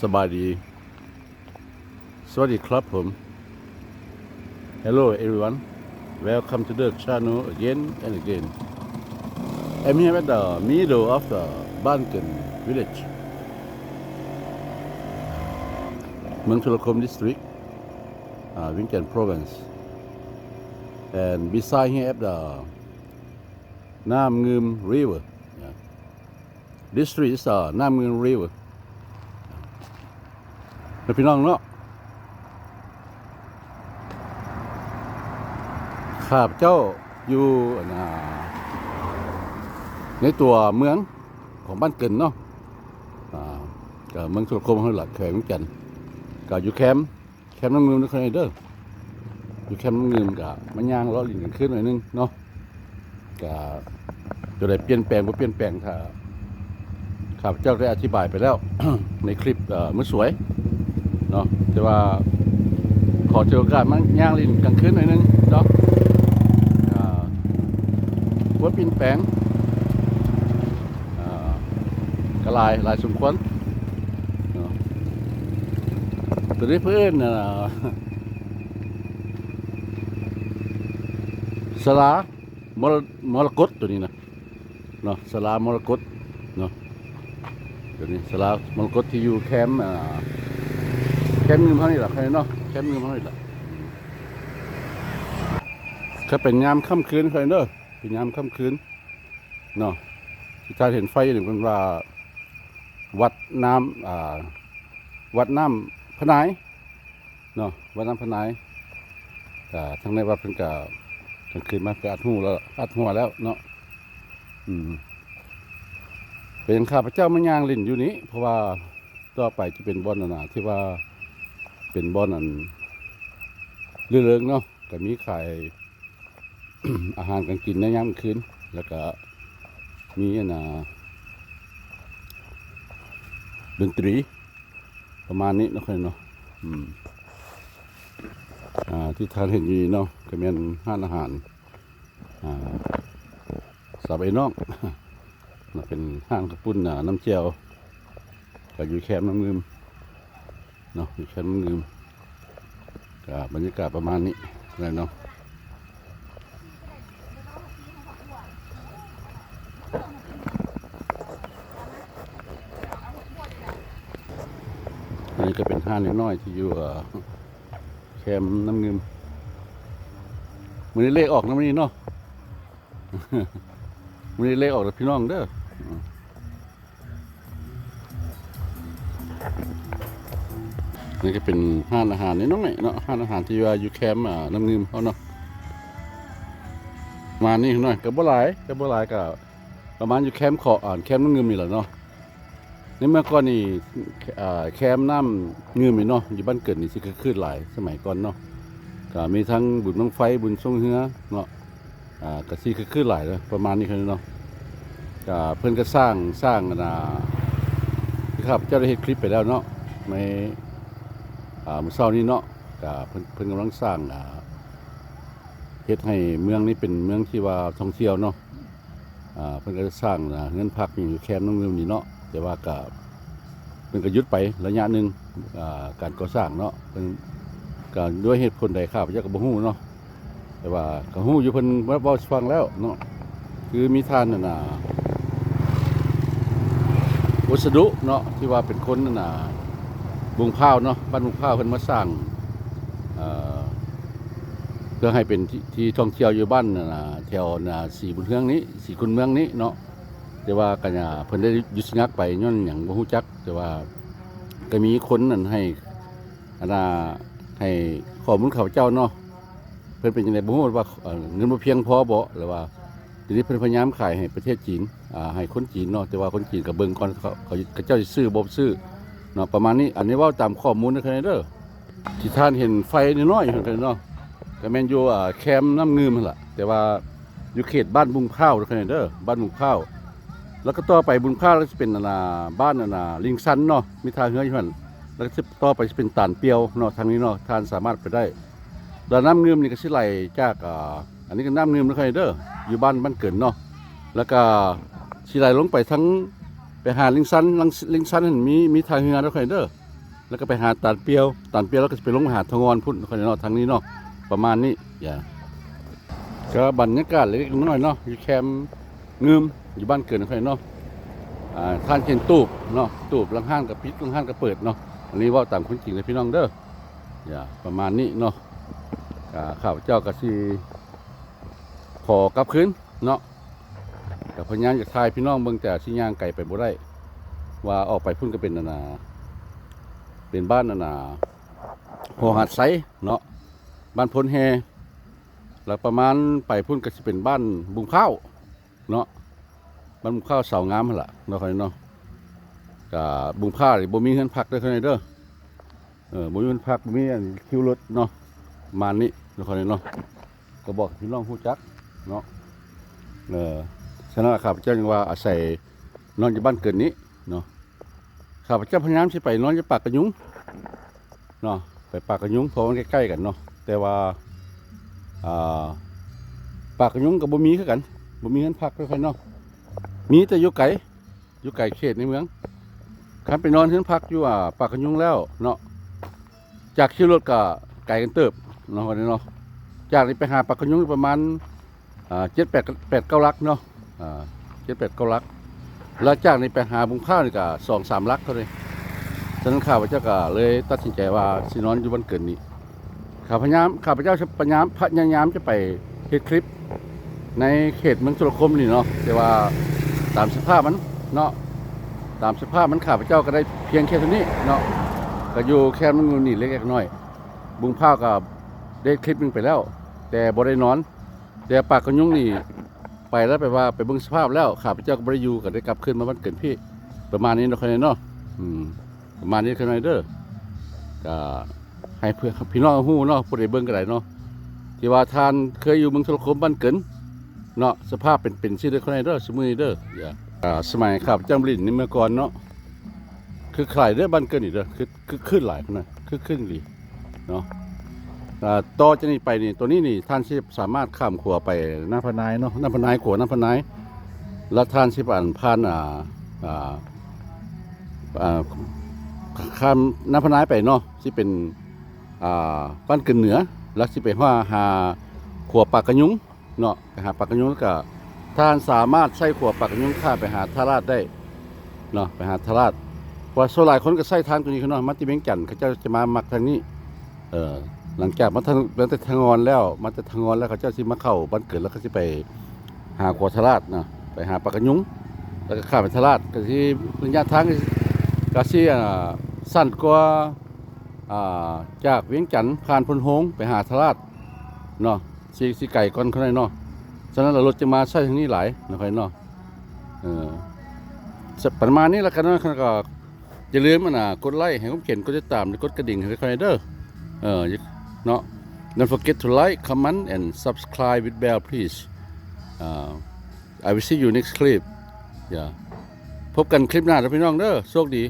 ສະບາຍດີ ສະຫວັດດີຄັບຜົມ Hello everyone, welcome to the channel again and again. I'm here at the middle of the Ban Keun village, ເມືອງທຸລະຄົມ district, uh, Vientiane province, and beside here at the Nam Ngum River. Yeah. This street is, uh, Nam Ngum River. ແມ່ນພີ່ນ້ອງເນາະ ຂ້າພະເຈົ້າຢູ່ ອັນ ອ່າ ໃນຕົວເມືອງຂອງບ້ານເກີນເນາະ ອ່າ ກໍເມືອງທຸລະຄົມເຮົານີ້ລະ ແຂວງວຽງຈັນ ກໍຢູ່ແຄມ ແຄມນ້ຳງື່ມເດີ ຢູ່ແຄມນ້ຳງື່ມ ກະມາຍ່າງເລາະຫຼິ້ນກາງຄືນໜ້ອຍໜຶ່ງເນາະ ກະຕົວໃດປ່ຽນແປງບໍ່ປ່ຽນແປງ ຖ້າຂ້າພະເຈົ້າໄດ້ອະທິບາຍໄປແລ້ວ ໃນຄລິບ ເອີ ມື້ສວຍເນາະ ແຕ່ວ່າຂໍຖືໂອກາດມາຍ່າງຫຼິ້ນກາງຄືນໜ້ອຍໜຶ່ງເນາະ ກະບໍ່ປ່ຽນແປງ ອ່າ ກໍຫຼາຍ ຫຼາຍສົມຄວນເນາະ ຕົວນີ້ເພິ່ນ ອ່າ ສາລາມໍລະ ມໍລະກົດ ຕົວນີ້ນະເນາະ ສາລາມໍລະກົດເນາະ ຕົວນີ້ສາລາມໍລະກົດທີ່ຢູ່ແຄມ ອ່າ ແຄມງື່ມເຮົານີ້ລະ ເນາະ ແຄມງື່ມເຮົານີ້ລະ ກໍເປັນຍາມຄ່ຳຄືນເດີ ເປັນຍາມຄ່ຳຄືນ ເນາະ ທີ່ທ່ານເຫັນໄຟນີ້ເພິ່ນວ່າວັດນ້ຳ ອ່າ ວັດນ້ຳພະນາຍເນາະ ວັດນ້ຳພະນາຍ ກະທາງໃນວັດເພິ່ນກະກາງຄືນມາກະອັດຫູແລ້ວ ອັດຫົວແລ້ວເນາະ ອືມ ເປັນຫຍັງຂ້າພະເຈົ້າມາຍ່າງຫຼິ້ນຢູ່ນີ້ ເພາະວ່າຕໍ່ໄປຈະເປັນບ່ອນ ອັນນາ ທີ່ວ່າເປັນບ່ອນ ອັນ ເລື່ອງເລີງເນາະ ກະມີຂາຍ ອາຫານການກິນໃນຍາມກາງຄືນ ແລ້ວກະມີ ອັນນາ ດົນຕີປະມານນີ້ເນາະ ເນາະ ອືມ ອ່າ ທີ່ທ່ານເຫັນຢູ່ນີ້ເນາະ ກະແມ່ນຮ້ານອາຫານ ອ່າ ສາວໄອ້ນ້ອງ ເນາະ ເປັນຮ້ານເຂົ້າປຸ້ນ ອ່າ ນ້ຳແຈ່ວ ກະຢູ່ແຄມນ້ຳງື່ມເນາະ ຢູ່ແຄມນ້ຳງື່ມ ກະບັນຍາກາດປະມານນີ້ແຫຼະເນາະ ອັນນີ້ກະເປັນຮ້ານນ້ອຍໆ ທີ່ຢູ່ ເອີ ແຄມນ້ຳງື່ມ ມື້ນີ້ເລກອອກນຳມື້ນີ້ເນາະ ມື້ນີ້ເລກອອກເດີພີ່ນ້ອງເດີ ນີ້ກະເປັນຮ້ານອາຫານນ້ອຍໆເນາະ ຮ້ານອາຫານທີ່ວ່າຢູ່ແຄມ ອ່າ ນ້ຳງື່ມເຮົາເນາະ ປະມານນີ້ເນາະ ກະບໍ່ຫຼາຍ ກະບໍ່ຫຼາຍ ກະປະມານຢູ່ແຄມຂອບ ອ່າ ແຄມນ້ຳງື່ມນີ້ແຫຼະເນາະ ໃນເມື່ອກ່ອນນີ້ ອ່າ ແຄມນ້ຳງື່ມນີ້ເນາະ ຢູ່ບ້ານເກີນນີ້ຊິຄຶກຄື້ນຫຼາຍ ສະໄໝກ່ອນເນາະ ກະມີທັງບຸນບັ້ງໄຟ ບຸນຊ່ວງເຮືອເນາະ ອ່າ ກະຊິຄຶກຄື້ນຫຼາຍເນາະ ປະມານນີ້ເນາະ ກະເພິ່ນກະສ້າງ ສ້າງ ອັນນາ ທີ່ຂ້າພະເຈົ້າໄດ້ເຮັດຄລິບໄປແລ້ວເນາະ ໃນ ອ່າ ມື້ເຊົ້ານີ້ເນາະ ກະເພິ່ນ ເພິ່ນກຳລັງສ້າງ ອ່າ ເຮັດໃຫ້ເມືອງນີ້ເປັນເມືອງທີ່ວ່າທ່ອງທ່ຽວເນາະ ອ່າ ເພິ່ນກະຈະສ້າງ ອ່າ ເຮືອນພັກຢູ່ແຄມນ້ຳງື່ມນີ້ເນາະ ແຕ່ວ່າກະ ເພິ່ນກະຢຸດໄປໄລຍະໜຶ່ງ ອ່າ ການກໍ່ສ້າງເນາະ ເພິ່ນກະດ້ວຍເຫດຜົນໃດຂ້າພະເຈົ້າກະບໍ່ຮູ້ເນາະ ແຕ່ວ່າກະຮູ້ຢູ່ ເພິ່ນເວົ້າສູ່ຟັງແລ້ວເນາະ ຄືມີທ່ານ ອັນນາ ວັດສະດຸເນາະ ທີ່ວ່າເປັນຄົນ ອັນນາ ບຸງພ້າວເນາະ ບ້ານບຸງພ້າວ ເພິ່ນມາສ້າງ ເອີ ເພື່ອໃຫ້ເປັນທີ່ ທີ່ທ່ອງທ່ຽວຢູ່ບ້ານ ອັນນາ ແຖວ ອັນນາ ສີບຸນເຮືອງນີ້ ສີຂຸນເມືອງນີ້ເນາະ ແຕ່ວ່າກະ ເພິ່ນໄດ້ຢຸດຊະງັກໄປຍ້ອນຫຍັງບໍ່ຮູ້ຈັກ ແຕ່ວ່າກະມີຄົນນັ້ນໃຫ້ ອັນນາ ໃຫ້ຂໍ້ມູນຂ້າພະເຈົ້າເນາະ ເພິ່ນເປັນຈັ່ງໃດບໍ່ຮູ້ວ່າ ເອີ ເງິນບໍ່ພຽງພໍບໍ່ ຫຼືວ່າດຽວນີ້ເພິ່ນພະຍາຍາມຂາຍໃຫ້ປະເທດຈີນ ອ່າ ໃຫ້ຄົນຈີນເນາະ ແຕ່ວ່າຄົນຈີນກະເບິ່ງກ່ອນ ເຂົາ ເຂົາ ເຂົາເຈົ້າຊິຊື້ບໍ່ຊື້ເນາະ ປະມານນີ້ ອັນນີ້ເວົ້າຕາມຂໍ້ມູນເດີ ທີ່ທ່ານເຫັນໄຟນ້ອຍໆຢູ່ຫັ້ນເນາະ ກະແມ່ນຢູ່ ອ່າ ແຄມນ້ຳງື່ມຫັ້ນລະ ແຕ່ວ່າຢູ່ເຂດບ້ານບຸງພ້າວເດີ ບ້ານບຸງພ້າວ ແລ້ວກະຕໍ່ໄປບຸງພ້າວ ແລ້ວກະຊິເປັນ ອັນນາ ບ້ານ ອັນນາ ລິງຊັນເນາະ ມີທ່າເຮືອຢູ່ຫັ້ນ ແລ້ວກະຊິຕໍ່ໄປຊິເປັນຕານປ່ຽວເນາະ ທາງນີ້ເນາະ ທ່ານສາມາດໄປໄດ້ ແລ້ວນ້ຳງື່ມນີ້ກະຊິໄຫຼຈາກ ອ່າ ອັນນີ້ກະນ້ຳງື່ມເດີ ຢູ່ບ້ານ ບ້ານເກີນເນາະ ແລ້ວກະຊິໄຫຼລົງໄປທາງ ໄປຫາລິງຊັນ ລິງຊັນຫັ້ນມີ ມີທ່າເຮືອເດີ ເດີ ລະກະໄປຫາຕານປຽວ ຕານປຽວລະກະຊິໄປລົງຫາທະງອນພຸ້ນ ເນາະ ທາງນີ້ເນາະ ປະມານນີ້. ກະບັນຍາກາດເລັກໆນ້ອຍໆເນາະ ຢູ່ແຄມງື່ມ ຢູ່ບ້ານເກີດຂ້ອຍເນາະ. ອ່າ ທ່ານເຫັນຕູບເນາະ ຕູບ ລາງຮ້ານກະປິດ ລາງຮ້ານກະເປີດເນາະ. ອັນນີ້ເວົ້າຕາມຄວາມຈິງເດີພີ່ນ້ອງເດີ. ປະມານນີ້ເນາະ. ກະຂ້າພະເຈົ້າກະຊິຂໍກັບຄືນເນາະ. ກະພະຍາຍາມຈະຖ່າຍພີ່ນ້ອງເບິ່ງ ແຕ່ຊິຍ່າງໄກໄປບໍ່ໄດ້ ວ່າອອກໄປພຸ້ນກະເປັນອັນນ່າ ເປັນບ້ານອັນນ່າ ຫໍຫາດໄຊເນາະ ບ້ານໂພນແຮ່ ລະປະມານໄປພຸ້ນກະຊິເປັນບ້ານບຸງພ້າວເນາະ ບ້ານບຸງພ້າວ ສາວງາມຫັ້ນລະເນາະ ຂ້ອຍເນາະ. ກະບຸງພ້າວນີ້ບໍ່ມີເຮືອນພັກເດີ ຂ້ອຍເດີ. ເອີ ບໍ່ມີເຮືອນພັກ ບໍ່ມີອັນຄິວລົດເນາະ ປະມານນີ້ເນາະ ຂ້ອຍເນາະ. ກະບອກໃຫ້ພີ່ນ້ອງຮູ້ຈັກເນາະ. ເອີ ສະນັ້ນຂ້າພະເຈົ້າຈຶ່ງວ່າອາໄສນອນຢູ່ບ້ານເກີດນີ້ເນາະ. ຂ້າພະເຈົ້າພະຍາຍາມຊິໄປນອນຢູ່ປາກກະຍຸງເນາະ ໄປປາກກະຍຸງ ເພາະມັນໃກ້ໆກັນເນາະ. ແຕ່ວ່າ ອ່າ ປາກກະຍຸງກະບໍ່ມີຄືກັນ ບໍ່ມີເຮືອນພັກເດີ ຂ້ອຍເນາະ. ມີແຕ່ຢູ່ໄກ ຢູ່ໄກເຂດໃນເມືອງ. ຄັນໄປນອນເຮືອນພັກຢູ່ ອ່າ ປາກກະຍຸງແລ້ວເນາະ ຈາກຂີ່ລົດກະໄກກັນເຕີບເນາະ ເນາະ. ຈາກນີ້ໄປຫາປາກກະຍຸງປະມານ ອ່າ ເຈັດ ແປດ ແປດ ເກົ້າຫຼັກເນາະ ອ່າ ເຈັດ ແປດ ເກົ້າຫຼັກ. ແລ້ວຈາກນີ້ໄປຫາບຸງພ້າວນີ້ກະສອງສາມຫຼັກເທົ່ານັ້ນ. ສະນັ້ນຂ້າພະເຈົ້າກະເລີຍຕັດສິນໃຈວ່າຊິນອນຢູ່ບ້ານເກີດນີ້. ຂ້າພະຍາຍາມ ຂ້າພະເຈົ້າຈະພະຍາຍາມ ພະຍາຍາມຈະໄປເຮັດຄລິບໃນເຂດເມືອງທຸລະຄົມນີ້ເນາະ ແຕ່ວ່າຕາມສະພາບມັນເນາະ ຕາມສະພາບມັນ ຂ້າພະເຈົ້າກະໄດ້ພຽງແຄ່ເທົ່ານີ້ເນາະ. ກະຢູ່ແຄມມັນຢູ່ນີ້ເລັກໆນ້ອຍໆ ບຸງພ້າວກະໄດ້ເຮັດຄລິບໜຶ່ງໄປແລ້ວ ແຕ່ບໍ່ໄດ້ນອນ. ແຕ່ປາກກະຍຸງນີ້ໄປແລ້ວ ແປວ່າໄປເບິ່ງສະພາບແລ້ວ ຂ້າພະເຈົ້າກະບໍ່ໄດ້ຢູ່ ກະໄດ້ກັບຄືນມາບ້ານເກີດພີ້ ປະມານນີ້ເນາະ ຂ້ອຍເນາະ. ອືມ ປະມານນີ້ຂ້ານ້ອຍເດີ ກະໃຫ້ເພື່ອ ພີ່ນ້ອງຮູ້ເນາະ ຜູ້ໃດເບິ່ງກະໄດ້ເນາະ ທີ່ວ່າທ່ານເຄີຍຢູ່ເມືອງທຸລະຄົມບ້ານເກີດເນາະ ສະພາບເປັນ ເປັນຊີ້ເດີ ຂ້ານ້ອຍເດີ ຊຸມື້ນີ້ເດີ. ອ່າ ສະໄໝຂ້າພະເຈົ້າມາຫຼິ້ນໃນເມື່ອກ່ອນເນາະ ຄຶກຄາຍເດີ ບ້ານເກີດນີ້ເດີ ຄຶກ ຄຶກຄື້ນຫຼາຍພຸ້ນນະ ຄຶກຄື້ນອີ່ຫຼີເນາະ. ອ່າ ຕໍ່ຈາກນີ້ໄປນີ້ ໂຕນີ້ນີ້ ທ່ານຊິສາມາດຂ້າມຂົວໄປນ້ຳພະນາຍເນາະ ນ້ຳພະນາຍ ຂົວນ້ຳພະນາຍ ແລ້ວທ່ານຊິຜ່ານ ຜ່ານ ອ່າ ອ່າ ອ່າ ຂ້າມນ້ຳພະນາຍໄປເນາະ ຊິເປັນ ອ່າ ບ້ານເກີດເໜືອ ແລ້ວຊິໄປຮອດຫາຂົວປາກກະຍຸງ ເນາະ ໄປຫາປາກກະຍຸງ ແລ້ວກະທ່ານສາມາດໃຊ້ຂົວປາກກະຍຸງຂ້າມໄປຫາທ່າລາດໄດ້ເນາະ ໄປຫາທ່າລາດ. ເພາະວ່າສ່ວນຫຼາຍຄົນກະໃຊ້ທາງໂຕນີ້ເນາະ ມາແຕ່ວຽງຈັນ ເຂົາເຈົ້າຈະມາມັກທາງນີ້. ເອີ ຫຼັງຈາກມາທາງ ມາແຕ່ທາງງອນແລ້ວ ມາແຕ່ທາງງອນແລ້ວ ເຂົາເຈົ້າຊິມາເຂົ້າບ້ານເກີດ ແລ້ວກະຊິໄປຫາຂົວທ່າລາດເນາະ ໄປຫາປາກກະຍຸງ ແລ້ວກະຂ້າມໄປທ່າລາດ ກະຊິ ໄລຍະທາງກະຊິ ອ່າ ສັ້ນກວ່າ ອ່າ ຈາກວຽງຈັນຜ່ານໂພນໂຮງໄປຫາທ່າລາດເນາະ. ຊິ ຊິໄກກ່ອນຂ້ານ້ອຍເນາະ. ສະນັ້ນລະລົດຈະມາໃຊ້ທາງນີ້ຫຼາຍເນາະ ຂ້ານ້ອຍເນາະ. ເອີ ປະມານນີ້ລະກັນເນາະ. ກະຢ່າລືມ ອັນນ່າ ກົດໄລ້ໃຫ້ຄວາມເຫັນ ກົດຕິດຕາມ ແລະ ກົດກະດິ່ງໃຫ້ຂ້ອຍເດີ ເອີ ເນາະ. Don't forget to like, comment and subscribe with bell, please. ອ່າ I will see you next clip. Yeah. ພົບກັນຄລິບໜ້າເດີພີ່ນ້ອງເດີ. ໂຊກດີ.